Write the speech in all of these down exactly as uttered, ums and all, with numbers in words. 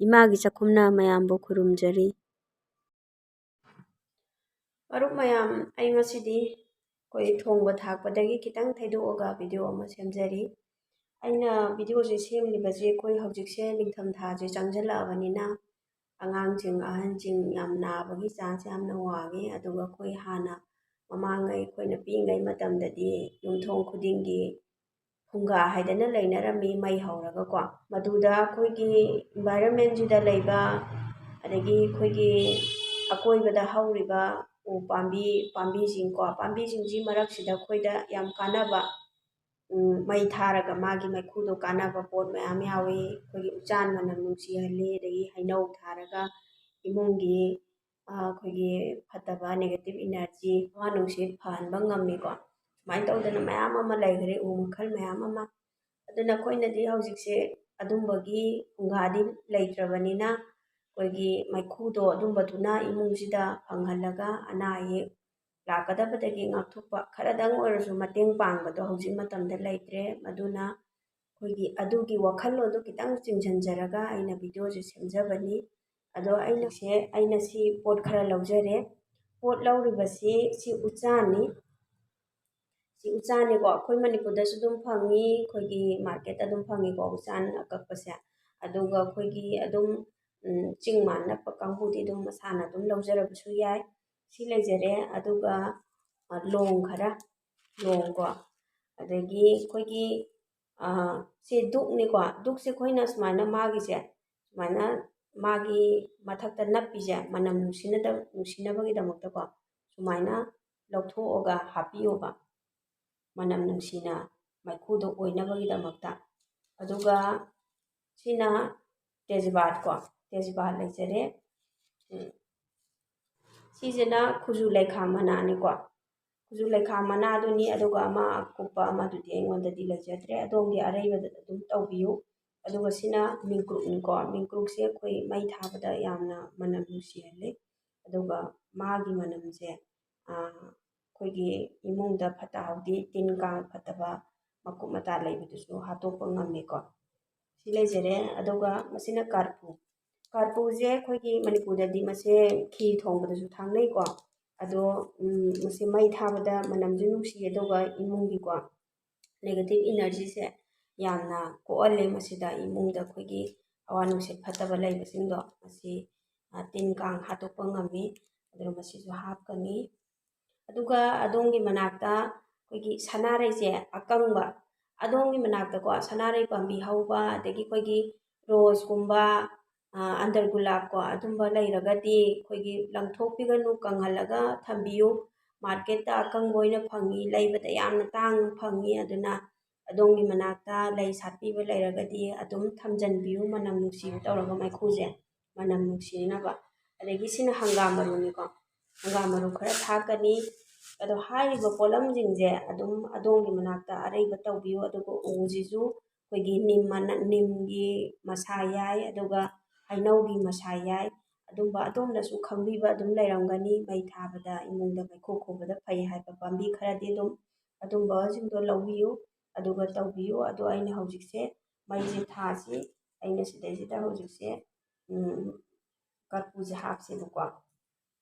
ꯏꯃꯥꯒꯤ ꯆꯥꯛꯈꯨꯝꯅ ꯃꯌꯥꯝꯕꯨ ꯈꯨꯔꯨꯝꯖꯔꯤ꯫ ꯃꯔꯨꯞ ꯃꯌꯥꯝ, ꯑꯩ ꯉꯁꯤꯗꯤ ꯑꯩꯈꯣꯏ ꯊꯣꯡꯕ ꯊꯥꯛꯄꯗꯒꯤ ꯈꯤꯇꯪ ꯊꯩꯗꯣꯛꯑꯒ video ꯑꯃ ꯁꯦꯝꯖꯔꯤ꯫ ꯑꯩꯅ videoꯁꯦ ꯁꯦꯝꯂꯤꯕꯁꯦ ꯑꯩꯈꯣꯏ ꯍꯧꯖꯤꯛꯁꯦ ꯅꯤꯡꯊꯝꯊꯥꯁꯦ ꯆꯪꯁꯤꯜꯂꯛꯑꯕꯅꯤꯅ ꯑꯉꯥꯡꯁꯤꯡ, ꯑꯍꯟꯁꯤꯡ ꯌꯥꯝ ꯅꯥꯕꯒꯤ chance ꯌꯥꯝꯅ ꯋꯥꯡꯉꯤ꯫ ꯑꯗꯨꯒ ꯑꯩꯈꯣꯏ ꯍꯥꯟꯅ ꯃꯃꯥꯡꯉꯩ ꯑꯩꯈꯣꯏꯅ ꯄꯤꯛꯏꯉꯩ ꯃꯇꯝꯗꯗꯤ ꯌꯨꯝꯊꯣꯡ ꯈꯨꯗꯤꯡꯒꯤ ꯐꯨꯡꯒꯥ ꯍꯥꯏꯗꯅ ꯂꯩꯅꯔꯝꯃꯤ, ꯃꯩ ꯍꯧꯔꯒꯀꯣ꯫ ꯃꯗꯨꯗ ꯑꯩꯈꯣꯏꯒꯤ environmentꯁꯤꯗ ꯂꯩꯕ, ꯑꯗꯒꯤ ꯑꯩꯈꯣꯏꯒꯤ ꯑꯀꯣꯏꯕꯗ ꯍꯧꯔꯤꯕ ꯎ ꯄꯥꯝꯕꯤ, ꯄꯥꯝꯕꯤꯁꯤꯡꯀꯣ, ꯄꯥꯝꯕꯤꯁꯤꯡꯁꯤ ꯃꯔꯛꯁꯤꯗ ꯑꯩꯈꯣꯏꯗ ꯌꯥꯝ ꯀꯥꯟꯅꯕ, ꯎꯝ, ꯃꯩ ꯊꯥꯔꯒ ꯃꯥꯒꯤ ꯃꯩꯈꯨꯗꯣ ꯀꯥꯟꯅꯕ ꯄꯣꯠ ꯃꯌꯥꯝ ꯌꯥꯎꯏ꯫ ꯑꯩꯈꯣꯏꯒꯤ ꯎꯆꯥꯟ ꯃꯅꯝ ꯅꯨꯡꯁꯤꯍꯜꯂꯤ, ꯑꯗꯒꯤ ꯍꯩꯅꯧ ꯊꯥꯔꯒ ꯏꯃꯨꯡꯒꯤ, ꯑ, ꯑꯩꯈꯣꯏꯒꯤ ꯐꯠꯇꯕ negative energy, ꯍꯋꯥ ꯅꯨꯡꯁꯤꯠ ꯐꯍꯟꯕ ꯉꯝꯃꯤꯀꯣ꯫ ꯁꯨꯃꯥꯏꯅ ꯇꯧꯗꯅ ꯃꯌꯥꯝ ꯑꯃ ꯂꯩꯈ꯭ꯔꯦ, ꯎ ꯃꯈꯜ ꯃꯌꯥꯝ ꯑꯃ꯫ ꯑꯗꯨꯅ ꯑꯩꯈꯣꯏꯅꯗꯤ ꯍꯧꯖꯤꯛꯁꯦ ꯑꯗꯨꯝꯕꯒꯤ ꯐꯨꯡꯒꯥꯗꯤ ꯂꯩꯇ꯭ꯔꯕꯅꯤꯅ, ꯑꯩꯈꯣꯏꯒꯤ ꯃꯩꯈꯨꯗꯣ ꯑꯗꯨꯝꯕꯗꯨꯅ ꯏꯃꯨꯡꯁꯤꯗ ꯐꯪꯍꯜꯂꯒ ꯑꯅꯥ ꯑꯌꯦꯛ ꯂꯥꯛꯀꯗꯕꯗꯒꯤ ꯉꯥꯛꯊꯣꯛꯄ, ꯈꯔꯗꯪ ꯑꯣꯏꯔꯁꯨ ꯃꯇꯦꯡ ꯄꯥꯡꯕꯗꯣ ꯍꯧꯖꯤꯛ ꯃꯇꯝꯗ ꯂꯩꯇ꯭ꯔꯦ꯫ ꯑꯗꯨꯅ ꯑꯩꯈꯣꯏꯒꯤ ꯑꯗꯨꯒꯤ ꯋꯥꯈꯜꯂꯣꯟꯗꯣ ꯈꯤꯇꯪ ꯆꯤꯡꯁꯤꯟꯖꯔꯒ ꯑꯩꯅ videoꯁꯦ ꯁꯦꯝꯖꯕꯅꯤ꯫ ꯑꯗꯣ ꯑꯩꯅꯁꯦ, ꯑꯩꯅ ꯁꯤ ꯄꯣꯠ ꯈꯔ ꯂꯧꯖꯔꯦ꯫ ꯄꯣꯠ ꯂꯧꯔꯤꯕꯁꯤ ꯁꯤ ꯎꯆꯥꯟꯅꯤ꯫ ꯁꯤ ꯎꯆꯥꯟꯅꯤꯀꯣ, ꯑꯩꯈꯣꯏ ꯃꯅꯤꯄꯨꯔꯗꯁꯨ ꯑꯗꯨꯝ ꯐꯪꯉꯤ, ꯑꯩꯈꯣꯏꯒꯤ marketꯇ ꯑꯗꯨꯝ ꯐꯪꯉꯤꯀꯣ ꯎꯆꯥꯟ ꯑꯀꯛꯄꯁꯦ꯫ ꯑꯗꯨꯒ ꯑꯩꯈꯣꯏꯒꯤ ꯑꯗꯨꯝ, ꯎꯝ, ꯆꯤꯡ ꯃꯥꯟ ꯅꯛꯄ ꯀꯥꯡꯕꯨꯗꯤ ꯑꯗꯨꯝ ꯃꯁꯥꯅ ꯑꯗꯨꯝ ꯂꯧꯖꯔꯕꯁꯨ ꯌꯥꯏ꯫ ꯁꯤ ꯂꯩꯖꯔꯦ꯫ ꯑꯗꯨꯒ, ꯑ, ꯂꯣꯡ ꯈꯔ, ꯂꯣꯡꯀꯣ, ꯑꯗꯒꯤ ꯑꯩꯈꯣꯏꯒꯤ, ꯑ, ꯁꯤ ꯗꯨꯛꯅꯤꯀꯣ꯫ ꯗꯨꯛꯁꯦ ꯑꯩꯈꯣꯏꯅ ꯁꯨꯃꯥꯏꯅ ꯃꯥꯒꯤꯁꯦ, ꯁꯨꯃꯥꯏꯅ ꯃꯥꯒꯤ ꯃꯊꯛꯇ ꯅꯞꯄꯤꯁꯦ ꯃꯅꯝ ꯅꯨꯡꯁꯤꯅꯗ-, ꯅꯨꯡꯁꯤꯅꯕꯒꯤꯗꯃꯛꯇꯀꯣ ꯁꯨꯃꯥꯏꯅ ꯂꯧꯊꯣꯛꯑꯒ ꯍꯥꯞꯄꯤꯌꯣꯕ, ꯃꯅꯝ ꯅꯨꯡꯁꯤꯅ ꯃꯩꯈꯨꯗꯣ ꯑꯣꯏꯅꯕꯒꯤꯗꯃꯛꯇ꯫ ꯑꯗꯨꯒ ꯁꯤꯅ ꯇꯦꯖꯄꯥꯠꯀꯣ, ꯇꯦꯖꯄꯥꯠ ꯂꯩꯖꯔꯦ꯫ ꯎꯝ꯫ ꯁꯤꯁꯤꯅ ꯈꯨꯖꯨ ꯂꯩꯈꯥ ꯃꯅꯥꯅꯤꯀꯣ꯫ ꯈꯨꯖꯨ ꯂꯩꯈꯥ ꯃꯅꯥꯗꯨꯅꯤ, ꯑꯗꯨꯒ ꯑꯃ ꯑꯀꯨꯞꯄ ꯑꯃꯗꯨꯗꯤ ꯑꯩꯉꯣꯟꯗꯗꯤ ꯂꯩꯖꯗ꯭ꯔꯦ, ꯑꯗꯣꯝꯒꯤ ꯑꯔꯩꯕꯗ ꯑꯗꯨꯝ ꯇꯧꯕꯤꯌꯨ꯫ ꯑꯗꯨꯒ ꯁꯤꯅ ꯃꯤꯡꯀ꯭ꯔꯨꯞꯅꯤꯀꯣ꯫ ꯃꯤꯡꯀ꯭ꯔꯨꯞꯁꯦ ꯑꯩꯈꯣꯏ ꯃꯩ ꯊꯥꯕꯗ ꯌꯥꯝꯅ ꯃꯅꯝ ꯅꯨꯡꯁꯤꯍꯜꯂꯤ, ꯑꯗꯨꯒ ꯃꯥꯒꯤ ꯃꯅꯝꯁꯦ, ꯑꯥ, ꯑꯩꯈꯣꯏꯒꯤ ꯏꯃꯨꯡꯗ ꯐꯠꯇ ꯍꯥꯎꯗꯤ, ꯇꯤꯟ ꯀꯥꯡ ꯐꯠꯇꯕ ꯃꯀꯨꯞ ꯃꯇꯥ ꯂꯩꯕꯗꯨꯁꯨ ꯍꯥꯠꯇꯣꯛꯄ ꯉꯝꯃꯤꯀꯣ꯫ ꯁꯤ ꯂꯩꯖꯔꯦ꯫ ꯑꯗꯨꯒ ꯃꯁꯤꯅ ꯀꯔꯄꯨ, ꯀꯔꯄꯨꯁꯦ ꯑꯩꯈꯣꯏꯒꯤ ꯃꯅꯤꯄꯨꯔꯗꯗꯤ ꯃꯁꯦ ꯈꯤꯔ ꯊꯣꯡꯕꯗꯁꯨ ꯊꯥꯡꯅꯩꯀꯣ꯫ ꯑꯗꯣ, ꯎꯝ, ꯃꯁꯤ ꯃꯩ ꯊꯥꯕꯗ ꯃꯅꯝꯁꯨ ꯅꯨꯡꯁꯤ, ꯑꯗꯨꯒ ꯏꯃꯨꯡꯒꯤꯀꯣ negative energyꯁꯦ ꯌꯥꯝꯅ ꯀꯣꯛꯍꯜꯂꯦ꯫ ꯃꯁꯤꯗ ꯏꯃꯨꯡꯗ ꯑꯩꯈꯣꯏꯒꯤ ꯍꯋꯥ ꯅꯨꯡꯁꯤꯠ ꯐꯠꯇꯕ ꯂꯩꯕꯁꯤꯡꯗꯣ, ꯃꯁꯤ, ꯑ, ꯇꯤꯟ ꯀꯥꯡ ꯍꯥꯠꯇꯣꯛꯄ ꯉꯝꯃꯤ꯫ ꯑꯗꯨꯅ ꯃꯁꯤꯁꯨ ꯍꯥꯞꯀꯅꯤ꯫ ꯑꯗꯨꯒ ꯑꯗꯣꯝꯒꯤ ꯃꯅꯥꯛꯇ ꯑꯩꯈꯣꯏꯒꯤ ꯁꯅꯥꯔꯩꯁꯦ ꯑꯀꯪꯕ, ꯑꯗꯣꯝꯒꯤ ꯃꯅꯥꯛꯇꯀꯣ ꯁꯅꯥꯔꯩ ꯄꯥꯝꯕꯤ ꯍꯧꯕ, ꯑꯗꯒꯤ ꯑꯩꯈꯣꯏꯒꯤ ꯔꯣꯁꯀꯨꯝꯕ, ꯑ, ꯑꯟꯗꯔ ꯒꯨꯂꯥꯞꯀꯣ, ꯑꯗꯨꯝꯕ ꯂꯩꯔꯒꯗꯤ ꯑꯩꯈꯣꯏꯒꯤ ꯂꯪꯊꯣꯛꯄꯤꯒꯅꯨ, ꯀꯪꯍꯜꯂꯒ ꯊꯝꯕꯤꯌꯨ꯫ ꯃꯥꯔꯀꯦꯠꯇ ꯑꯀꯪꯕ ꯑꯣꯏꯅ ꯐꯪꯉꯤ, ꯂꯩꯕꯗ ꯌꯥꯝꯅ ꯇꯥꯡꯅ ꯐꯪꯉꯤ꯫ ꯑꯗꯨꯅ ꯑꯗꯣꯝꯒꯤ ꯃꯅꯥꯛꯇ ꯂꯩ ꯁꯥꯠꯄꯤꯕ ꯂꯩꯔꯒꯗꯤ ꯑꯗꯨꯝ ꯊꯝꯖꯤꯟꯕꯤꯌꯨ, ꯃꯅꯝ ꯅꯨꯡꯁꯤꯕ ꯇꯧꯔꯒ ꯃꯩꯈꯨꯁꯦ ꯃꯅꯝ ꯅꯨꯡꯁꯤꯅꯕ꯫ ꯑꯗꯒꯤ ꯁꯤꯅ ꯍꯪꯒꯥꯝ ꯃꯔꯨꯅꯤꯀꯣ, ꯍꯪꯒꯥꯝ ꯃꯔꯨ ꯈꯔ ꯊꯥꯛꯀꯅꯤ꯫ ꯑꯗꯣ ꯍꯥꯏꯔꯤꯕ ꯄꯣꯠꯂꯝꯁꯤꯡꯁꯦ ꯑꯗꯨꯝ ꯑꯗꯣꯝꯒꯤ ꯃꯅꯥꯛꯇ ꯑꯔꯩꯕ ꯇꯧꯕꯤꯌꯨ꯫ ꯑꯗꯨꯒ ꯎꯁꯤꯁꯨ ꯑꯩꯈꯣꯏꯒꯤ ꯅꯤꯝ ꯃꯅꯥ, ꯅꯤꯝꯒꯤ ꯃꯁꯥ ꯌꯥꯏ, ꯑꯗꯨꯒ ꯍꯩꯅꯧꯒꯤ ꯃꯁꯥ ꯌꯥꯏ꯫ ꯑꯗꯨꯝꯕ ꯑꯗꯣꯝꯅꯁꯨ ꯈꯪꯕꯤꯕ ꯑꯗꯨꯝ ꯂꯩꯔꯝꯒꯅꯤ, ꯃꯩ ꯊꯥꯕꯗ ꯏꯃꯨꯡꯗ ꯃꯩꯈꯨ ꯈꯨꯕꯗ ꯐꯩ ꯍꯥꯏꯕ ꯄꯥꯝꯕꯤ ꯈꯔꯗꯤ ꯑꯗꯨꯝ ꯑꯗꯨꯝꯕꯁꯤꯡꯗꯣ ꯂꯧꯕꯤꯌꯨ, ꯑꯗꯨꯒ ꯇꯧꯕꯤꯌꯨ꯫ ꯑꯗꯣ ꯑꯩꯅ ꯍꯧꯖꯤꯛꯁꯦ ꯃꯩꯁꯦ ꯊꯥꯁꯤ, ꯑꯩꯅ ꯁꯤꯗꯩꯁꯤꯗ ꯍꯧꯖꯤꯛꯁꯦ, ꯎꯝ, ꯀꯔꯄꯨꯁꯦ ꯍꯥꯞꯁꯦꯕꯀꯣ꯫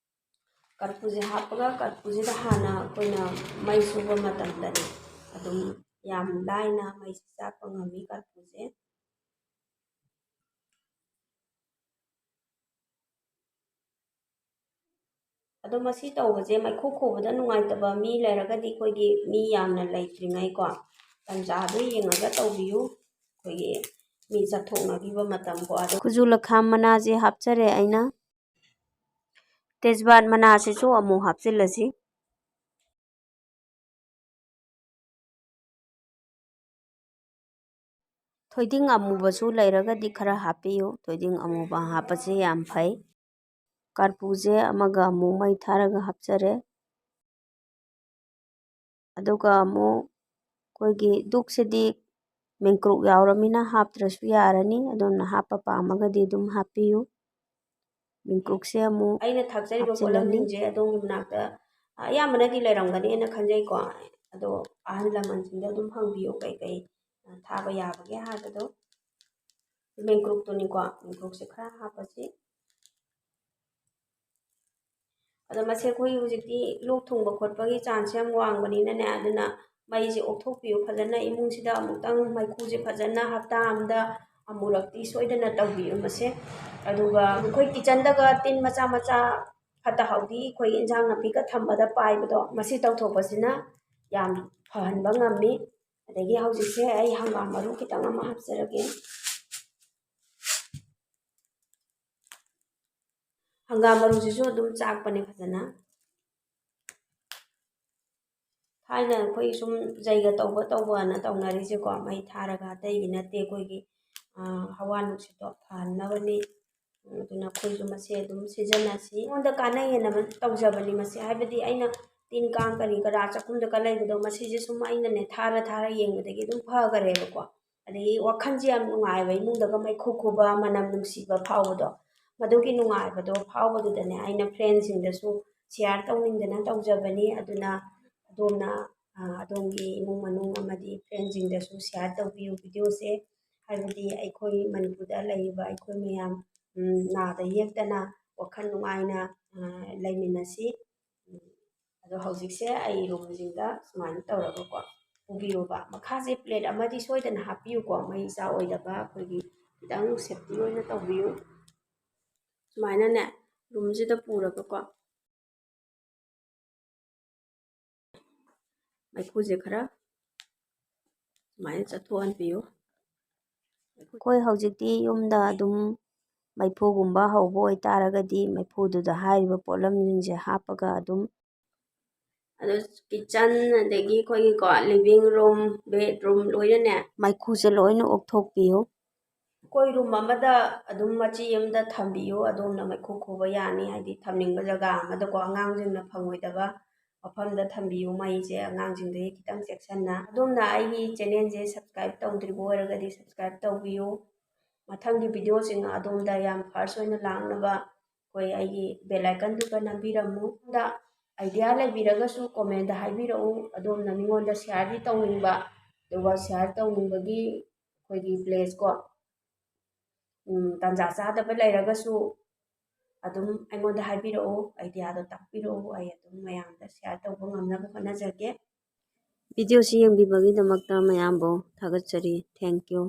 ꯀꯔꯄꯨꯁꯦ ꯍꯥꯞꯄꯒ, ꯀꯔꯄꯨꯁꯤꯗ ꯍꯥꯟꯅ ꯑꯩꯈꯣꯏꯅ ꯃꯩ ꯁꯨꯕ ꯃꯇꯝꯗꯅꯦ ꯑꯗꯨꯝ ꯌꯥꯝ ꯂꯥꯏꯅ ꯃꯩꯁꯦ ꯆꯥꯛꯄ ꯉꯝꯃꯤ ꯀꯔꯄꯨꯁꯦ꯫ ꯑꯗꯣ ꯃꯁꯤ ꯇꯧꯕꯁꯦ ꯃꯩꯈꯨ ꯈꯨꯕꯗ ꯅꯨꯡꯉꯥꯏꯇꯕ ꯃꯤ ꯂꯩꯔꯒꯗꯤ, ꯑꯩꯈꯣꯏꯒꯤ ꯃꯤ ꯌꯥꯝꯅ ꯂꯩꯇ꯭ꯔꯤꯉꯩꯀꯣ, ꯇꯟꯖꯥꯗꯨ ꯌꯦꯡꯉꯒ ꯇꯧꯕꯤꯌꯨ꯫ ꯑꯩꯈꯣꯏꯒꯤ ꯃꯤ ꯆꯠꯊꯣꯛꯅꯈꯤꯕ ꯃꯇꯝꯀꯣ꯫ ꯑꯗꯣ ꯈꯨꯖꯨ ꯂꯈꯥꯝ ꯃꯅꯥꯁꯦ ꯍꯥꯞꯆꯔꯦ ꯑꯩꯅ꯫ ꯇꯦꯖꯄꯥꯠ ꯃꯅꯥꯁꯤꯁꯨ ꯑꯃꯨꯛ ꯍꯥꯞꯆꯤꯜꯂꯁꯤ꯫ ꯊꯣꯏꯗꯤꯡ ꯑꯃꯨꯕꯁꯨ ꯂꯩꯔꯒꯗꯤ ꯈꯔ ꯍꯥꯞꯄꯤꯌꯨ꯫ ꯊꯣꯏꯗꯤꯡ ꯑꯃꯨꯕ ꯍꯥꯞꯄꯁꯦ ꯌꯥꯝ ꯐꯩ꯫ ꯀꯔꯄꯨꯁꯦ ꯑꯃꯒ ꯑꯃꯨꯛ ꯃꯩ ꯊꯥꯔꯒ ꯍꯥꯞꯆꯔꯦ꯫ ꯑꯗꯨꯒ ꯑꯃꯨꯛ ꯑꯩꯈꯣꯏꯒꯤ ꯗꯨꯛꯁꯤꯗꯤ ꯃꯦꯡꯀ꯭ꯔꯨꯛ ꯌꯥꯎꯔꯃꯤꯅ ꯍꯥꯞꯇ꯭ꯔꯁꯨ ꯌꯥꯔꯅꯤ, ꯑꯗꯨꯝꯅ ꯍꯥꯞꯄ ꯄꯥꯝꯃꯒꯗꯤ ꯑꯗꯨꯝ ꯍꯥꯞꯄꯤꯌꯨ꯫ ꯃꯦꯡꯀ꯭ꯔꯨꯛꯁꯦ ꯑꯃꯨꯛ ꯑꯩꯅ ꯊꯥꯛꯆꯔꯤꯕ ꯍꯥꯞꯆꯤꯜꯂꯅꯤ꯫ ꯄꯣꯠꯂꯝꯁꯤꯡꯁꯦ ꯑꯗꯣꯝꯒꯤ ꯃꯅꯥꯛꯇ, ꯑ, ꯑꯌꯥꯝꯕꯅꯗꯤ ꯂꯩꯔꯝꯒꯅꯤꯅ ꯈꯟꯖꯩꯀꯣ꯫ ꯑꯗꯣ ꯑꯍꯜ ꯂꯃꯟꯁꯤꯡꯗ ꯑꯗꯨꯝ ꯍꯪꯕꯤꯌꯨ ꯀꯩꯀꯩ, ꯑ, ꯊꯥꯕ ꯌꯥꯕꯒꯦ ꯍꯥꯏꯕꯗꯣ꯫ ꯃꯦꯡꯀ꯭ꯔꯨꯛꯇꯨꯅꯤꯀꯣ, ꯃꯦꯡꯀ꯭ꯔꯨꯛꯁꯦ ꯈꯔ ꯍꯥꯞꯄꯁꯤ꯫ ꯑꯗꯣ ꯃꯁꯤ ꯑꯩꯈꯣꯏ ꯍꯧꯖꯤꯛꯇꯤ ꯂꯣꯛ ꯊꯨꯡꯕ ꯈꯣꯠꯄꯒꯤ ꯆꯥꯟꯁ ꯌꯥꯝ ꯋꯥꯡꯕꯅꯤꯅꯅꯦ, ꯑꯗꯨꯅ ꯃꯩꯁꯦ ꯑꯣꯐ ꯊꯣꯛꯄꯤꯌꯨ ꯐꯖꯅ꯫ ꯏꯃꯨꯡꯁꯤꯗ ꯑꯃꯨꯛꯇꯪ ꯃꯩꯈꯨꯁꯦ ꯐꯖꯅ ꯍꯞꯇꯥ ꯑꯃꯗ ꯑꯃꯨꯔꯛꯇꯤ ꯁꯣꯏꯗꯅ ꯇꯧꯕꯤꯌꯨ ꯃꯁꯦ꯫ ꯑꯗꯨꯒ ꯑꯩꯈꯣꯏ ꯀꯤꯠꯆꯟꯗꯒ ꯇꯤꯟ ꯃꯆꯥ ꯃꯆꯥ ꯐꯠꯇ ꯍꯥꯎꯗꯤ ꯑꯩꯈꯣꯏ ꯏꯟꯖꯥꯡ ꯅꯥꯄꯤꯒ ꯊꯝꯕꯗ ꯄꯥꯏꯕꯗꯣ, ꯃꯁꯤ ꯇꯧꯊꯣꯛꯄꯁꯤꯅ ꯌꯥꯝ ꯐꯍꯟꯕ ꯉꯝꯃꯤ꯫ ꯑꯗꯒꯤ ꯍꯧꯖꯤꯛꯁꯦ ꯑꯩ ꯍꯪꯒꯥꯝ ꯃꯔꯨ ꯈꯤꯇꯪ ꯑꯃ ꯍꯥꯞꯆꯔꯒꯦ꯫ ꯍꯪꯒꯥꯝ ꯃꯔꯨꯁꯤꯁꯨ ꯑꯗꯨꯝ ꯆꯥꯛꯄꯅꯦ ꯐꯖꯅ꯫ ꯊꯥꯏꯅ ꯑꯩꯈꯣꯏ ꯁꯨꯝ ꯖꯩꯒ ꯇꯧꯕ ꯇꯧꯕꯅ ꯇꯧꯅꯔꯤꯁꯦꯀꯣ, ꯃꯩ ꯊꯥꯔꯒ, ꯑꯇꯩꯒꯤ ꯅꯠꯇꯦ, ꯑꯩꯈꯣꯏꯒꯤ, ꯑ, ꯍꯋꯥ ꯅꯨꯡꯁꯤꯠꯇꯣ ꯐꯍꯟꯅꯕꯅꯤ꯫ ꯑꯗꯨꯅ ꯑꯩꯈꯣꯏꯁꯨ ꯃꯁꯤ ꯑꯗꯨꯝ ꯁꯤꯖꯤꯟꯅꯁꯤ꯫ ꯑꯩꯉꯣꯟꯗ ꯀꯥꯟꯅꯩꯌꯦꯅ ꯇꯧꯖꯕꯅꯤ ꯃꯁꯤ, ꯍꯥꯏꯕꯗꯤ ꯑꯩꯅ ꯇꯤꯟ ꯀꯥꯡ ꯀꯔꯤ ꯀꯔꯥ ꯆꯥꯛꯈꯨꯝꯗꯒ ꯂꯩꯕꯗꯣ, ꯃꯁꯤꯁꯦ ꯁꯨꯝ ꯑꯩꯅꯅꯦ ꯊꯥꯔ ꯊꯥꯔ ꯌꯦꯡꯕꯗꯒꯤ ꯑꯗꯨꯝ ꯐꯈꯔꯦꯕꯀꯣ꯫ ꯑꯗꯒꯤ ꯋꯥꯈꯜꯁꯦ ꯌꯥꯝ ꯅꯨꯡꯉꯥꯏꯕ, ꯏꯃꯨꯡꯗꯒ ꯃꯩꯈꯨ ꯈꯨꯕ, ꯃꯅꯝ ꯅꯨꯡꯁꯤꯕ ꯐꯥꯎꯕꯗꯣ, ꯃꯗꯨꯒꯤ ꯅꯨꯡꯉꯥꯏꯕꯗꯣ ꯐꯥꯎꯕꯗꯨꯗꯅꯦ ꯑꯩꯅ ꯐ꯭ꯔꯦꯟꯁꯤꯡꯗꯁꯨ ꯁꯤꯌꯥꯔ ꯇꯧꯅꯤꯡꯗꯅ ꯇꯧꯖꯕꯅꯤ꯫ ꯑꯗꯨꯅ ꯑꯗꯣꯝꯅ, ꯑ, ꯑꯗꯣꯝꯒꯤ ꯏꯃꯨꯡ ꯃꯅꯨꯡ ꯑꯃꯗꯤ ꯐ꯭ꯔꯦꯟꯁꯤꯡꯗꯁꯨ ꯁꯤꯌꯥꯔ ꯇꯧꯕꯤꯌꯨ ꯚꯤꯗꯤꯑꯣꯁꯦ꯫ ꯍꯥꯏꯕꯗꯤ ꯑꯩꯈꯣꯏ ꯃꯅꯤꯄꯨꯔꯗ ꯂꯩꯔꯤꯕ ꯑꯩꯈꯣꯏ ꯃꯌꯥꯝ, ꯎꯝ, ꯅꯥꯗ ꯌꯦꯛꯇꯅ ꯋꯥꯈꯜ ꯅꯨꯡꯉꯥꯏꯅ, ꯑ, ꯂꯩꯃꯤꯟꯅꯁꯤ꯫ ꯎꯝ, ꯑꯗꯣ ꯍꯧꯖꯤꯛꯁꯦ ꯑꯩ ꯔꯨꯝꯁꯤꯡꯗ ꯁꯨꯃꯥꯏꯅ ꯇꯧꯔꯒꯀꯣ ꯄꯨꯕꯤꯌꯣꯕ꯫ ꯃꯈꯥꯁꯦ ꯄ꯭ꯂꯦꯠ ꯑꯃꯗꯤ ꯁꯣꯏꯗꯅ ꯍꯥꯞꯄꯤꯌꯨꯀꯣ, ꯃꯩ ꯏꯆꯥ ꯑꯣꯏꯗꯕ ꯑꯩꯈꯣꯏꯒꯤ ꯈꯤꯇꯪ ꯁꯦꯞꯇꯤ ꯑꯣꯏꯅ ꯇꯧꯕꯤꯌꯨ꯫ ꯁꯨꯃꯥꯏꯅꯅꯦ ꯔꯨꯝꯁꯤꯗ ꯄꯨꯔꯒꯀꯣ ꯃꯩꯈꯨꯁꯦ ꯈꯔ ꯁꯨꯃꯥꯏꯅ ꯆꯠꯊꯣꯛꯍꯟꯕꯤꯌꯨ꯫ ꯑꯩꯈꯣꯏ ꯍꯧꯖꯤꯛꯇꯤ ꯌꯨꯝꯗ ꯑꯗꯨꯝ ꯃꯩꯐꯨꯒꯨꯝꯕ ꯍꯧꯕ ꯑꯣꯏꯇꯥꯔꯒꯗꯤ ꯃꯩꯐꯨꯗꯨꯗ ꯍꯥꯏꯔꯤꯕ ꯄꯣꯠꯂꯝꯁꯤꯡꯁꯦ ꯍꯥꯞꯄꯒ ꯑꯗꯨꯝ, ꯑꯗꯣ ꯀꯤꯠꯆꯟ, ꯑꯗꯒꯤ ꯑꯩꯈꯣꯏꯒꯤꯀꯣ ꯂꯤꯚꯤꯡ ꯔꯨꯝ, ꯕꯦꯠꯔꯨꯝ ꯂꯣꯏꯅꯅꯦ ꯃꯩꯈꯨꯁꯦ ꯂꯣꯏꯅ ꯑꯣꯐ ꯊꯣꯛꯄꯤꯌꯨ꯫ ꯑꯩꯈꯣꯏ ꯔꯨꯝ ꯑꯃꯗ ꯑꯗꯨꯝ ꯃꯆꯤ ꯑꯃꯗ ꯊꯝꯕꯤꯌꯨ꯫ ꯑꯗꯣꯝꯅ ꯃꯩꯈꯨ ꯈꯨꯕ ꯌꯥꯅꯤ, ꯍꯥꯏꯗꯤ ꯊꯝꯅꯤꯡꯕ ꯖꯒꯥ ꯑꯃꯗꯀꯣ, ꯑꯉꯥꯡꯁꯤꯡꯅ ꯐꯪꯉꯣꯏꯗꯕ ꯃꯐꯝꯗ ꯊꯝꯕꯤꯌꯨ꯫ ꯃꯩꯁꯦ ꯑꯉꯥꯡꯁꯤꯡꯗꯒꯤ ꯈꯤꯇꯪ ꯆꯦꯛꯁꯤꯟꯅ꯫ ꯑꯗꯣꯝꯅ ꯑꯩꯒꯤ ꯆꯦꯅꯦꯜꯁꯦ ꯁꯕꯁꯀ꯭ꯔꯥꯏꯕ ꯇꯧꯗ꯭ꯔꯤꯕ ꯑꯣꯏꯔꯒꯗꯤ ꯁꯕꯁꯀ꯭ꯔꯥꯏꯕ ꯇꯧꯕꯤꯌꯨ꯫ ꯃꯊꯪꯒꯤ ꯚꯤꯗꯤꯑꯣꯁꯤꯡ ꯑꯗꯣꯝꯗ ꯌꯥꯝ ꯐꯥꯔꯁ ꯑꯣꯏꯅ ꯂꯥꯛꯅꯕ ꯑꯩꯈꯣꯏ ꯑꯩꯒꯤ ꯕꯦꯜ ꯑꯥꯏꯀꯟꯗꯨꯒ ꯅꯝꯕꯤꯔꯝꯃꯨ꯫ ꯑꯗ ꯑꯥꯏꯗꯤꯌꯥ ꯂꯩꯕꯤꯔꯒꯁꯨ ꯀꯣꯃꯦꯟꯗ ꯍꯥꯏꯕꯤꯔꯛꯎ꯫ ꯑꯗꯣꯝꯅ ꯃꯤꯉꯣꯟꯗ ꯁꯤꯌꯥꯔꯗꯤ ꯇꯧꯅꯤꯡꯕ, ꯑꯗꯨꯒ ꯁꯤꯌꯥꯔ ꯇꯧꯅꯤꯡꯕꯒꯤ ꯑꯩꯈꯣꯏꯒꯤ ꯄ꯭ꯂꯦꯁ ꯀꯣ, ꯎꯝ, ꯇꯥꯟꯖꯥ ꯆꯥꯗꯕ ꯂꯩꯔꯒꯁꯨ ꯑꯗꯨꯝ ꯑꯩꯉꯣꯟꯗ ꯍꯥꯏꯕꯤꯔꯛꯎ, idea ꯗꯣ ꯇꯥꯛꯄꯤꯔꯛꯎ, ꯑꯩ ꯑꯗꯨꯝ ꯃꯌꯥꯝꯗ share ꯇꯧꯕ ꯉꯝꯅꯕ ꯍꯣꯠꯅꯖꯒꯦ꯫ Video ꯁꯤ ꯌꯦꯡꯕꯤꯕꯒꯤꯗꯃꯛꯇ ꯃꯌꯥꯝꯕꯨ ꯊꯥꯒꯠꯆꯔꯤ꯫ Thank you꯫